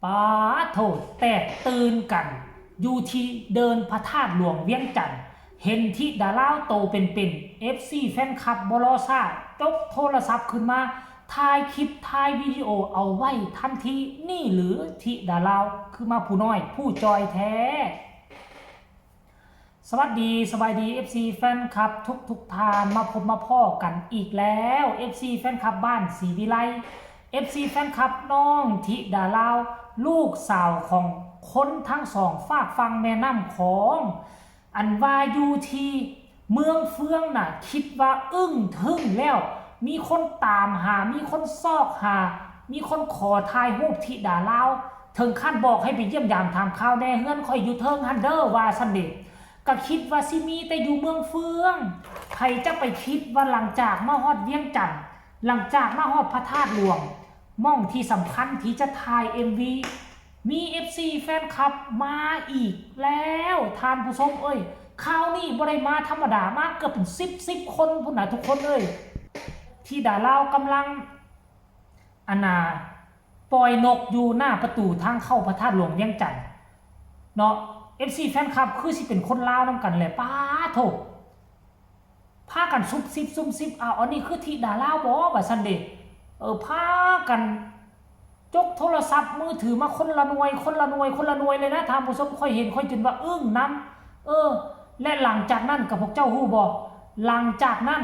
ປາໂທ້ ແຕກຕື່ນກັນຢູ່ທີ່ເດີ່ນພະທາດຫຼວງວຽງຈັນ ເຫັນທິດາລາວໂຕເປັນໆ ເອັຟຊີແຟນຄລັບບໍ່ລໍຊ້າ ຈົກໂທລະສັບຂຶ້ນມາ ຖ່າຍຄລິບ ຖ່າຍວິດີໂອເອົາໄວ້ທັນທີ ນີ້ຫຼືທິດາລາວ ຄືມາຜູ້ນ້ອຍຜູ້ຈ່ອຍແທ້. ສະຫວັດດີ ສະບາຍດີ ເອັຟຊີແຟນຄລັບທຸກໆທ່ານ ມາພົບມາພໍ້ກັນອີກແລ້ວ ເອັຟຊີແຟນຄລັບບ້ານສີວິໄລ ເອັຟຊີແຟນຄລັບນ້ອງທິດາລາວ ລູກສາວຂອງຄົນທັງສອງຟາກຝັ່ງແມ່ນ້ຳຂອງ ອັນວ່າຢູ່ທີ່ເມືອງເຟືອງນະ ຄິດວ່າອຶ້ງທຶ້ງແລ້ວ ມີຄົນຕາມຫາ ມີຄົນຊອກຫາ ມີຄົນຂໍຖ່າຍຮູບທິດາລາວ ເຖິງຂັ້ນບອກໃຫ້ໄປຢ້ຽມຢາມຖາມຂ່າວແດ່ ເຮືອນຂ້ອຍຢູ່ເທິງຫັ້ນເດີ ວ່າຊັ້ນເດ. ກະຄິດວ່າຊິມີແຕ່ຢູ່ເມືອງເຟືອງ ໃຜຈະໄປຄິດວ່າຫຼັງຈາກມາຮອດວຽງຈັນ ຫຼັງຈາກມາຮອດພະທາດຫຼວງ ໝ່ອງທີ່ສຳຄັນທີ່ຈະຖ່າຍເອັມວີ ມີເອັຟຊີແຟນຄລັບມາອີກແລ້ວ ທ່ານຜູ້ຊົມເອີຍ ຄາວນີ້ບໍ່ໄດ້ມາທຳມະດາ ມາເກືອບເປັນສິບ ສິບຄົນພຸ້ນນະທຸກຄົນເອີຍ. ທິດາລາວກຳລັງ ອັນນ່າ ປ່ອຍນົກຢູ່ໜ້າປະຕູທາງເຂົ້າພະທາດຫຼວງວຽງຈັນເນາະ ເອັຟຊີແຟນຄລັບຄືຊິເປັນຄົນລາວນຳກັນແຫຼະ ປາໂທ້ ພາກັນຊຸບຊິບຊຸບຊິບ ອ້າວ ອັນນີ້ຄືທິດາລາວບໍ ວ່າຊັ້ນເດ. ເອີ ພາກັນຈົກໂທລະສັບມືຖືມາຄົນລະໜ່ວຍ ຄົນລະໜ່ວຍ ຄົນລະໜ່ວຍເລີຍນະ ທ່ານຜູ້ຊົມ ຂ້ອຍເຫັນ ຂ້ອຍຈົນວ່າອຶ້ງນຳ ເອີ ແລະ ຫຼັງຈາກນັ້ນ ກະພວກເຈົ້າຮູ້ບໍ ຫຼັງຈາກນັ້ນ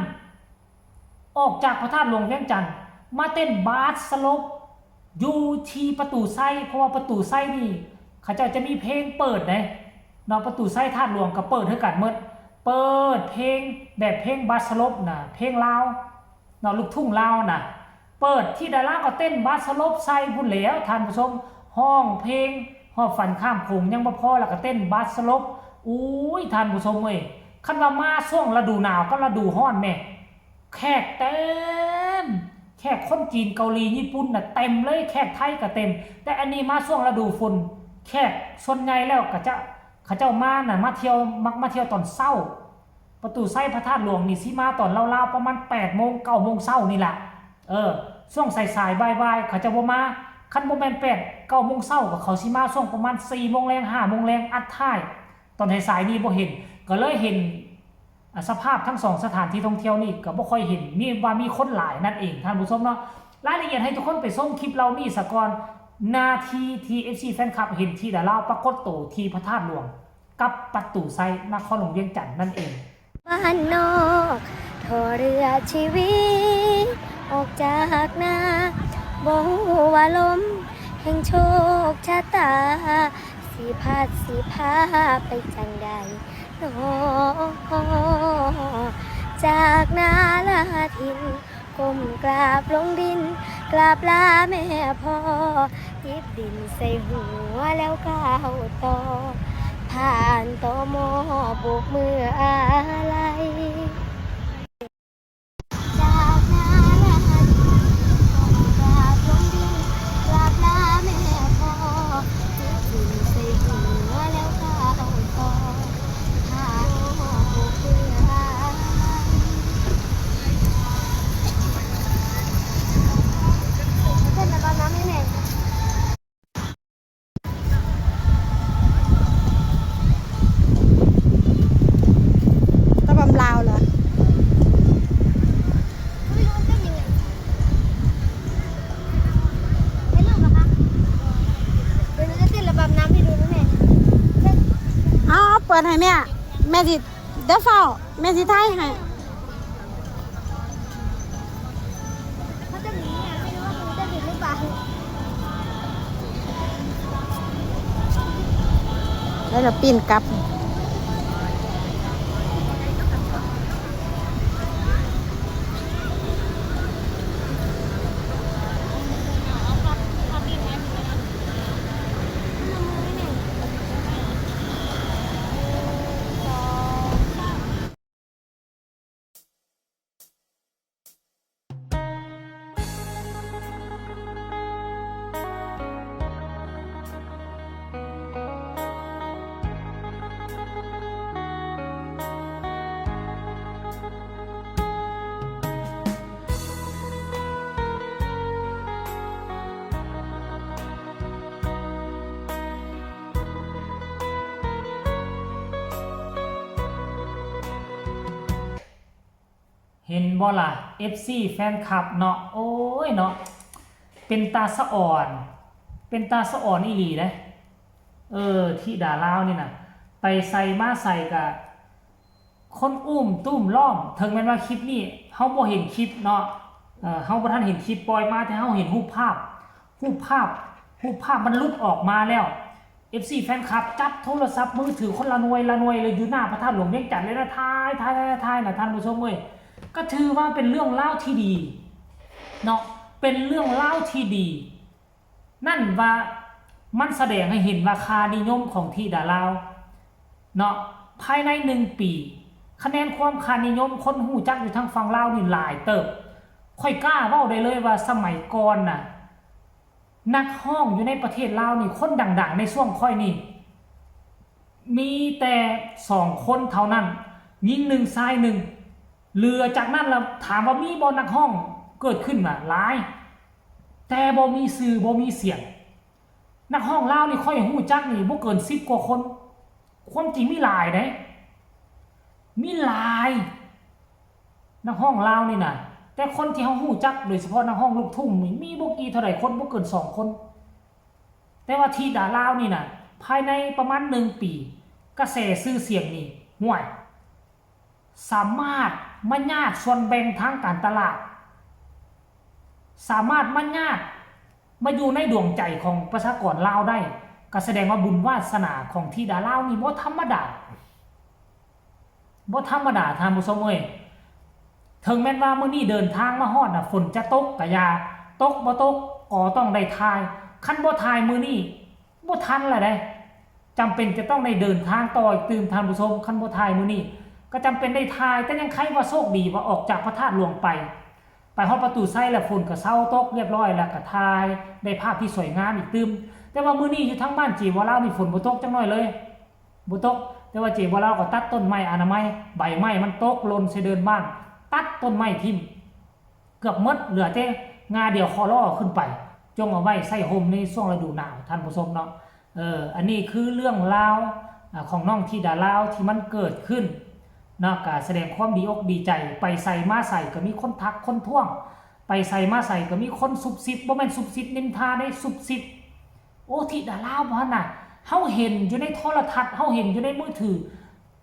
ອອກຈາກພະທາດຫຼວງວຽງຈັນ ມາເຕັ້ນບາດສະຫຼົບຢູ່ທີ່ປະຕູໄຊ ເພາະວ່າປະຕູໄຊນີ້ ເຂົາເຈົ້າຈະມີເພງເປີດເດ້ເນາະ ປະຕູໄຊທາດຫຼວງກະເປີດຄືກັນໝົດ ເປີດເພງແບບເພງບາດສະຫຼົບນະ ເພງລາວເນາະ ລູກທຸ່ງລາວນະ ເປີດ ທິດາລາວກະເຕັ້ນບາດສະຫຼົບໃສ່ພຸ້ນແຫຼ້ວ ທ່ານຜູ້ຊົມ ຮ້ອງເພງຮອບຝັນຂ້າມໂຂງຍັງບໍ່ພໍ ລະກະເຕັ້ນບາດສະຫຼົບ ໂອ້ຍ ທ່ານຜູ້ຊົມເອີຍ ຄັນວ່າມາຊ່ວງລະດູໜາວກັບລະດູຮ້ອນແມ້ ແຂກເຕັມ ແຂກຄົນຈີນ ເກົາຫຼີ ຍີ່ປຸ່ນນະເຕັມເລີຍ ແຂກໄທກະເຕັມ ແຕ່ອັນນີ້ມາຊ່ວງລະດູຝົນ ແຂກສ່ວນໃຫຍ່ແລ້ວກະຈະ ເຂົາເຈົ້າມານະ ມາທ່ຽວ ມັກມາທ່ຽວຕອນເຊົ້າ ປະຕູໄຊພະທາດຫຼວງນີ້ຊິມາຕອນລາວໆປະມານແປດໂມງ ເກົ້າໂມງເຊົ້ານີ້ລະ ເອີ ຊ່ວງສາຍໆ ບ່າຍໆ ເຂົາເຈົ້າບໍ່ມາ ຄັນບໍ່ແມ່ນແປດ ເກົ້າໂມງເຊົ້າ ກະເຂົາຊິມາຊ່ວງປະມານສີ່ໂມງແລງ ຫ້າໂມງແລງ ອັດທ້າຍ ຕອນສາຍໆນີ້ບໍ່ເຫັນ ກະເລີຍເຫັນ ອາ ສະພາບທັງສອງສະຖານທີ່ທ່ອງທ່ຽວນີ້ກະບໍ່ຄ່ອຍເຫັນ ມີ ວ່າມີຄົນຫຼາຍນັ້ນເອງ ທ່ານຜູ້ຊົມເນາະ. ລາຍລະອຽດໃຫ້ທຸກຄົນໄປຊົມຄລິບເຫຼົ່ານີ້ສາກ່ອນ ນາທີທີ່ເອັຟຊີແຟນຄລັບເຫັນທິດາລາວປາກົດໂຕທີ່ພະທາດຫຼວງ ກັບປະຕູໄຊ ນະຄອນຫຼວງວຽງຈັນນັ້ນເອງ. ບ້ານນອກທໍ່ເຮືອຊີວິດອອກຈາກນາ ບໍ່ຮູ້ວ່າລົມແຫ່ງໂຊກຊະຕາ ຊິພັດຊິພາໄປຈັ່ງໃດນໍ ຈາກນາລາຖິ່ນ ກົ້ມກາບລົງດິນ ກາບລາແມ່ພໍ່ ຈິບດິນໃສ່ຫົວແລ້ວກ້າວຕໍ່ ຜ່ານ ຕມ ໂບກມືອາໄລ. ຈາກນາລາທີ່ ກ້ມກາບລົງດິນ ກາບລາແມ່ພໍ່ ເຈັບຖິ້ມໃສ່ຫົວແລ້ວກ້າວຕໍ່ ພາໂບກມືອາໄລ. ເພິ່ນລະບາຍນ້ຳໃຫ້ແມ່. ລະບາຍລາວລະ ເອົາ ເປີດໃຫ້ແມ່ ແມ່ຊິ ດຽວຟ້າວ ແມ່ຊິຖ່າຍໃຫ້. ແລ້ວລະປີ້ນກັບ. ເ ເຫັນບໍ່ລະ ເອັຟຊີ ແຟນຄລັບເນາະ ໂອ້ຍເນາະ ເປັນຕາສະອອນ ເປັນຕາສະອອນອີ່ຫຼີເດ້. ເອີ ທິດາລາວນີ້ນະ ໄປໃສມາໃສກະຄົນອຸ້ມຕຸ້ມລ້ອມ. ເຖິງແມ່ນວ່າຄລິບນີ້ເຮົາບໍ່ເຫັນຄລິບເນາະ ເຮົາບໍ່ທັນເຫັນຄລິບປ່ອຍມາ ແຕ່ເຮົາເຫັນຮູບພາບ ຮູບພາບ ຮູບພາບມັນຫຼຸດອອກມາແລ້ວ. ເອັຟຊີ ແຟນຄລັບຈັບໂທລະສັບມືຖືຄົນລະໜ່ວຍລະໜ່ວຍເລີຍ ຢູ່ໜ້າພະທາດຫຼວງວຽງຈັນເລີຍນະ ຖ່າຍ ຖ່າຍ ຖ່າຍ ຖ່າຍນະທ່ານຜູ້ຊົມເອີຍ. ກໍຖືວ່າເປັນເລື່ອງລາວທີ່ດີເນາະ ເປັນເລື່ອງລາວທີ່ດີ ນັ້ນວ່າມັນສະແດງໃຫ້ເຫັນວ່າຄ່ານິຍົມຂອງທິດາລາວເນາະ ພາຍໃນໜຶ່ງປີ ຄະແນນຄວາມຄ່ານິຍົມຄົນຮູ້ຈັກຢູ່ທາງຝັ່ງລາວນີ້ຫຼາຍເຕີບ. ຂ້ອຍກ້າເວົ້າໄດ້ເລີຍວ່າສະໄໝກ່ອນນະ ນັກຮ້ອງຢູ່ໃນປະເທດລາວນີ້ ຄົນດັງໆໃນຊ່ວງຂ້ອຍນີ້ ມີແຕ່ສອງຄົນເທົ່ານັ້ນ ຍິງໜຶ່ງ ຊາຍໜຶ່ງ. ເຫຼືອຈາກນັ້ນລະ ຖາມວ່າມີບໍ່ນັກຮ້ອງເກີດຂຶ້ນນະ ຫຼາຍ ແຕ່ບໍ່ມີຊື່ບໍ່ມີສຽງ. ນັກຮ້ອງລາວນີ້ຂ້ອຍຮູ້ຈັກນີ້ບໍ່ເກີນສິບກວ່າຄົນ ຄວາມຈິງມີຫຼາຍເດ້ ມີຫຼາຍ ນັກຮ້ອງລາວນີ້ນະ ແຕ່ຄົນທີ່ເຮົາຮູ້ຈັກ ໂດຍສະເພາະນັກຮ້ອງລູກທຸ່ງນີ້ ມີບໍ່ກີ່ເທົ່າໃດຄົນ ບໍ່ເກີນສອງຄົນ. ແຕ່ວ່າທິດາລາວນີ້ນະ ພາຍໃນປະມານໜຶ່ງປີ ກະແສຊື່ສຽງນີ້ ຫ້ວຍ ສາມາດມາຍາດສ່ວນແບ່ງທາງການຕະຫຼາດ ສາມາດມາຍາດມາຢູ່ໃນດວງໃຈຂອງປະຊາກອນລາວໄດ້ ກະສະແດງວ່າບຸນວາສະໜາຂອງທິດາລາວນີ້ບໍ່ທຳມະດາ ບໍ່ທຳມະດາທ່ານຜູ້ຊົມເອີຍ. ເຖິງແມ່ນວ່າມື້ນີ້ເດີນທາງມາຮອດນະ ຝົນຈະຕົກກະຢ່າ ຕົກບໍ່ຕົກກໍຕ້ອງໄດ້ຖ່າຍ ຄັນບໍ່ຖ່າຍມື້ນີ້ບໍ່ທັນລະເດ້ ຈຳເປັນຈະຕ້ອງໄດ້ເດີນທາງຕໍ່ອີກຕື່ມທ່ານຜູ້ຊົມ. ຄັນບໍ່ຖ່າຍມື້ນີ້ກໍຈຳເປັນໄດ້ຖ່າຍ ແຕ່ຍັງໄຄວ່າໂຊກດີວ່າອອກຈາກພະທາດຫຼວງໄປ ໄປຮອດປະຕູໄຊແລ້ວ ຝົນກໍເຊົາຕົກລຽບຮ້ອຍ ແລ້ວກໍຖ່າຍໄດ້ພາບທີ່ສວຍງາມອີກຕື່ມ. ແຕ່ວ່າມື້ນີ້ຢູ່ທາງບ້ານເຈບໍ່ລາວນີ້ ຝົນບໍ່ຕົກຈັກໜ້ອຍເລີຍ ບໍ່ຕົກ ແຕ່ວ່າເຈບໍ່ລາວກໍຕັດຕົ້ນໄມ້ອະນາໄມ ໃບໄມ້ມັນຕົກຫຼົ່ນໃສ່ເດີ່ນບ້ານ ຕັດຕົ້ນໄມ້ຖິ້ມເກືອບໝົດ ເຫຼືອແຕ່ງ່າດຽວເຄາະລໍຂຶ້ນໄປ ຈົ່ງເອົາໄວ້ໃຊ້ຮົ່ມໃນຊ່ວງລະດູໜາວ ທ່ານຜູ້ຊົມເນາະ. ເອີ ອັນນີ້ຄືເລື່ອງລາວ ອາ ຂອງນ້ອງທິດາລາວທີ່ມັນເກີດຂຶ້ນເນາະ ກະສະແດງຄວາມດີອົກດີໃຈ ໄປໃສມາໃສກໍມີຄົນທັກຄົນທ້ວງ ໄປໃສມາໃສກໍມີຄົນຊຸບຊິບ ບໍ່ແມ່ນຊຸບຊິບນິນທາເດ້ ຊຸບຊິບ. ໂອ້ ທິດາລາວບໍ່ຫັ້ນນະ ເຮົາເຫັນຢູ່ໃນໂທລະທັດ ເຮົາເຫັນຢູ່ໃນມືຖື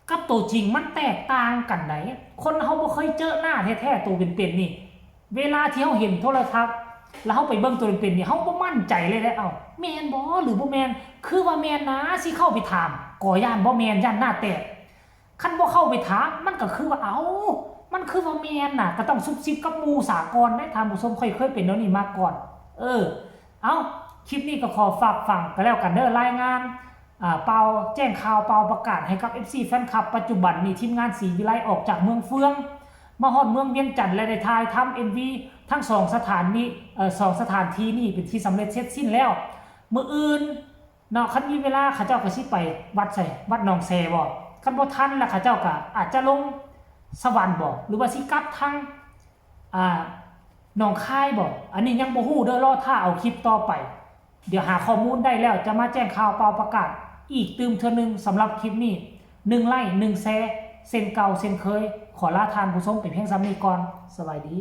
ກັບໂຕຈິງມັນແຕກຕ່າງກັນໃດ໋. ຄົນເຮົາບໍ່ເຄີຍເຈີໜ້າແທ້ໆ ໂຕເປັນໆນີ້ ເວລາທີ່ເຮົາເຫັນໂທລະທັດ ແລ້ວເຮົາໄປເບິ່ງໂຕເປັນໆນີ້ ເຮົາບໍ່ໝັ້ນໃຈເລີຍເດ້. ເອົ້າ ແມ່ນບໍ່ ຫຼື ບໍ່ແມ່ນ? ຄືວ່າແມ່ນນະ ຊິເຂົ້າໄປຖາມ ກໍຢ້ານບໍ່ແມ່ນ ຢ້ານໜ້າແຕກ. ຄັນບໍ່ເຂົ້າໄປຖາມ ມັນກໍຄືວ່າ ເອົ້າ ມັນຄືວ່າແມ່ນນະ ກໍຕ້ອງຊຸບຊິບກັບໝູ່ສາກ່ອນເດ້ທ່ານຜູ້ຊົມ. ຂ້ອຍເຄີຍເປັນແນວນີ້ມາກ່ອນ. ເອີ ເອົ້າ ຄລິບນີ້ກໍຂໍຝາກຝັງກໍແລ້ວກັນເດີ ລາຍງານ ອ່າ ປ່າວແຈ້ງຂ່າວ ປ່າວປະກາດໃຫ້ກັບ ເອັຟຊີ ແຟນຄລັບ. ປັດຈຸບັນນີ້ທີມງານສີວິໄລອອກຈາກເມືອງເຟືອງ ມາຮອດເມືອງວຽງຈັນ ແລະ ໄດ້ຖ່າຍທຳ ເອັມວີ ທັງສອງສະຖານນີ້ ເອີ ສອງສະຖານທີ່ນີ້ເປັນທີ່ສຳເລັດເສັດສິ້ນແລ້ວ. ມື້ອື່ນເນາະ ຄັນມີເວລາເຂົາເຈົ້າກໍຊິໄປວັດໃສ ວັດໜອງແຊບໍ ຄັນບໍ່ທັນລະເຂົາເຈົ້າກໍອາດຈະລົງສະຫວັນບໍ ຫຼືວ່າຊິກັບທາງ ອ່າ ໜອງຄາຍບໍ ອັນນີ້ຍັງບໍ່ຮູ້ເດີ ລໍຖ້າເອົາຄລິບຕໍ່ໄປ ດຽວຫາຂໍ້ມູນໄດ້ແລ້ວຈະມາແຈ້ງຂ່າວປ່າວປະກາດອີກຕື່ມເທື່ອໜຶ່ງ. ສຳລັບຄລິບນີ້ ໜຶ່ງໄລ້ ໜຶ່ງແຊ ເຊັ່ນເກົ່າເຊັ່ນເຄີຍ ຂໍລາທ່ານຜູ້ຊົມໄປພຽງສ່ຳນີ້ກ່ອນ. ສະບາຍດີ.